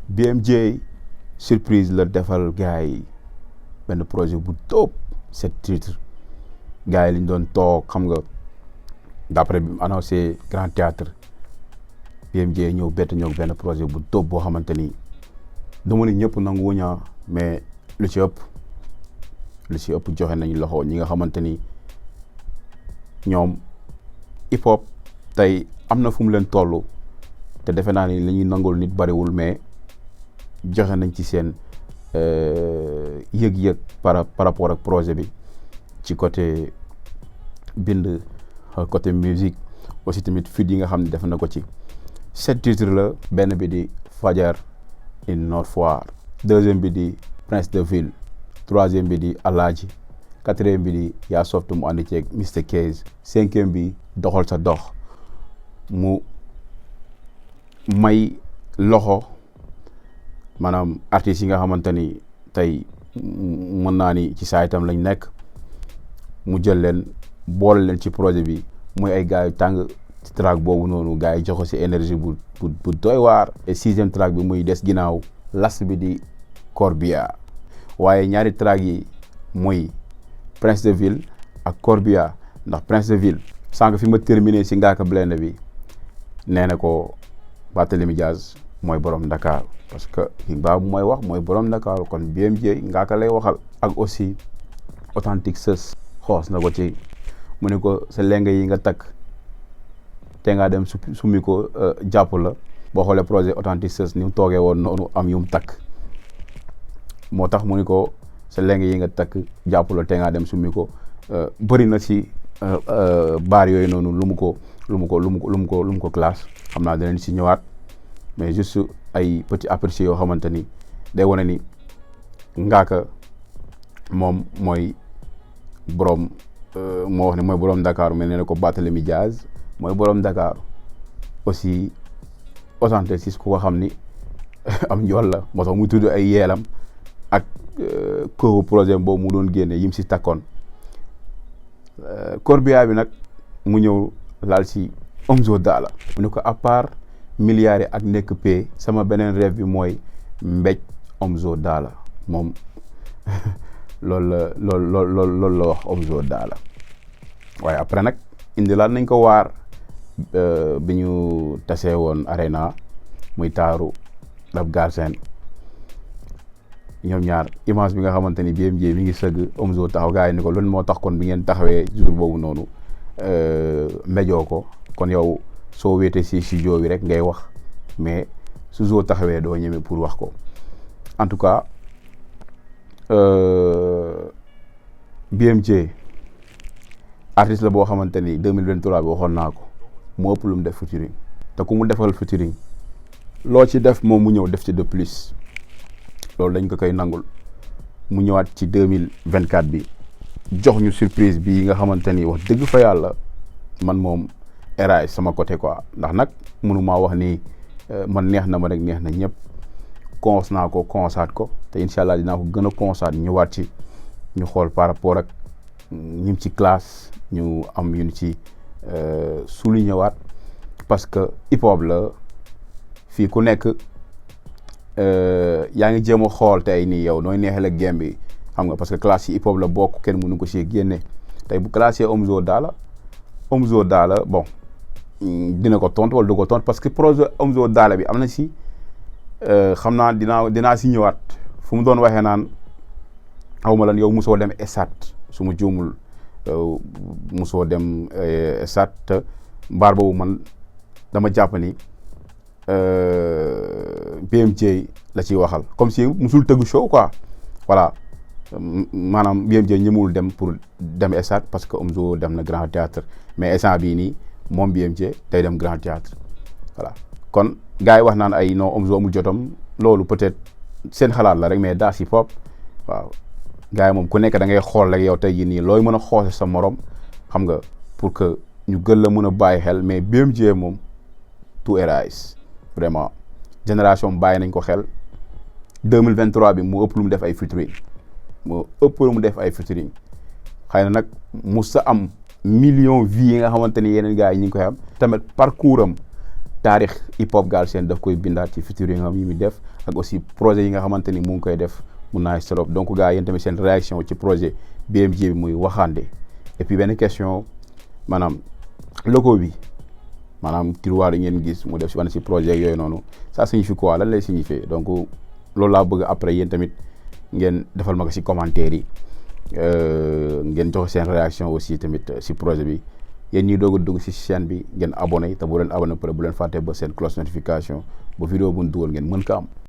BMJ surprise la defal gars yi benn projet bu top 7 titres gars yi liñ doon toog xam nga d'après bi mu annoncé Grand Théâtre BMJ ñëw bett ñëw benn projet bu top boo xamante ni dama ne ñëpp nangu wuña mais lu ci ëpp joxe nañ loxo ñi nga xamante ni ñoom hip hop tey am na fu mu leen toll te defe naa ni li ñuy nangul nit bariwul mais joxe nañ ci seen yëg-yëg par rapport ak projet bi ci côté bind côté musique aussi tamit feat yi nga xam ne def na ko ci 7 titres la benn bi di Fajar in Nord Foire deuxième bi di Prince de Ville troisième bi di Alaaji quatrième bi di Yaa Softu mu ànd ceeg Mr Case cinquième bi Doxal sa dox mu may loxo maanaam artistes yi nga xamante ni tey mën naa ni ci saa itam lañ nekk mu jël leen boole leen ci projet bi muy ay gars yu tàng ci track boobu noonu gars yi jox ko si énergie bu doy waar. et sixième track bi muy des ginnaaw last bi di Corbia waaye ñaari track yi muy Prince de Ville ak Corbia ndax Prince de Ville sànq fi ma terminé si Ngaaka Blindé bi nee na ko Barthélémy Dias mooy borom Dakar parce que baabu mooy wax mooy borom Dakar kon BMJ Ngaaka lay waxal ak aussi authentique sës xoos na ko ci mu ne ko sa lenge yi nga takk te nga dem summi ko jàpp la boo xoolee projet authentique sës ni mu toogee woon noonu am yu mu takk moo tax mu ni ko sa lenge yi nga takk jàpp la te nga dem summi ko bëri na si baar yooyu noonu lu mu ko classe xam naa dinañ si ñëwaat mais juste ay petit aperçu yoo xamante ni day wane ni Ngaaka moom mooy borom moo wax ne mooy borom Dakar mais nee na ko Barthélémy Dias mooy borom Dakar aussi authentique si ku ko xam ni am njool la moo tax muy tudd ay yeelam ak ko projet boobu mu doon génne yim si takkoon Corbia bi nag mu ñëw laal si Omzo Dollar mu ne ko à part milliards yi ak nekk pay sama beneen rêve bi mooy mbéj Omzo Dollar moom loolu la wax Omzo Dollar waaye après nag indilaat nañ ko waar bi ñu tasee woon Arena muy taaru Rap Galsen ñoom ñaar image bi nga xamante ni BMJ mi ngi sëgg Omzo taxaw gars yi ni ko loolu moo tax kon bi ngeen taxawee jour boobu noonu mbéjoo ko kon yow soo wéetee si studio bi rek ngay wax mais su Zo taxawee doo ñeme pour wax ko en tout cas BMJ artiste la boo xamante ni 2023 bi waxoon naa ko moo ëpp lu mu def featuring te ku mu defal featuring loo ci def moom mu ñëw def ci de plus loolu dañ ko koy nangul mu ñëwaat ci 2024 bi jox ñu surprise bi nga xamante ni wax dëgg fa yàlla man moom RAS sama côté quoi ndax nag mënumaa wax ni man neex na ma rek neex na ñëpp cons naa ko consaat ko te incha allah dinaa ko gën a consaat ñëwaat ci ñu xool par rapport ak ñim ci classe ñu am yuñ ci souligné waat parce que hip hop la fii ku nekk yaa ngi jéem a xool tey nii yow nooy neexale game bi xam nga parce que classe yi hip hop la bokk kenn mënu ko si génne tey bu classé Omzo Dollar bon dina ko tontu wala du ko tontu parce que projet Omzo Dollar bi am na si xam naa dinaa si ñëwaat fu mu doon waxee naan xawma lan yow musoo dem esat su ma juumul musoo dem esat te mbaar boobu man dama jàpp ni BMJ la ciy waxal comme si musul tëgg show quoi voilà maanaam BMJ ñëmul dem pour dem esat parce que Omzo dem na Grand Théâtre mais instant bii nii moom BMJ day dem Grand Théâtre voilà kon gars yi wax naan ay non Omzo amul jotam loolu peut-être seen xalaat la rek mais daa si pop waaw gars yi moom ku nekk da ngay xool rek yow tey jii nii looy mën a xoose sa morom xam nga pour que ñu gën la mën a bàyyi xel mais BMJ moom tout RAS vraiment génération bàyyi nañ ko xel 2023 bi mu ëpp lu mu def ay featuring xëy na nag mu sa am million vues yi nga xamante ni yeneen gars yi ñu ngi koy am tamit parcours am taarix hip hop Galsen daf koy bindaat ci futur yi nga xam yi muy def ak aussi projet yi nga xamante ni mu ngi koy def mun naa trop donc gars yéen tamit seen réaction ci projet BMJ bi muy Waxande et puis benn question maanaam logo bi maanaam tiroir yi ngeen gis mu def si wane si projet yooyu noonu ça signifie quoi lan lay signifier donc loolu laa bëgg après yéen tamit ngeen defal ma ko si commentaire yi ngeen joxe seen réaction aussi tamit si projet bi yéen ñuy doog a dugg si chaîne bi ngeen abonné te bu leen abonné pare bu leen fàtte ba seen cloche notification ba vidéo bu ñu dugal ngeen mën ko am.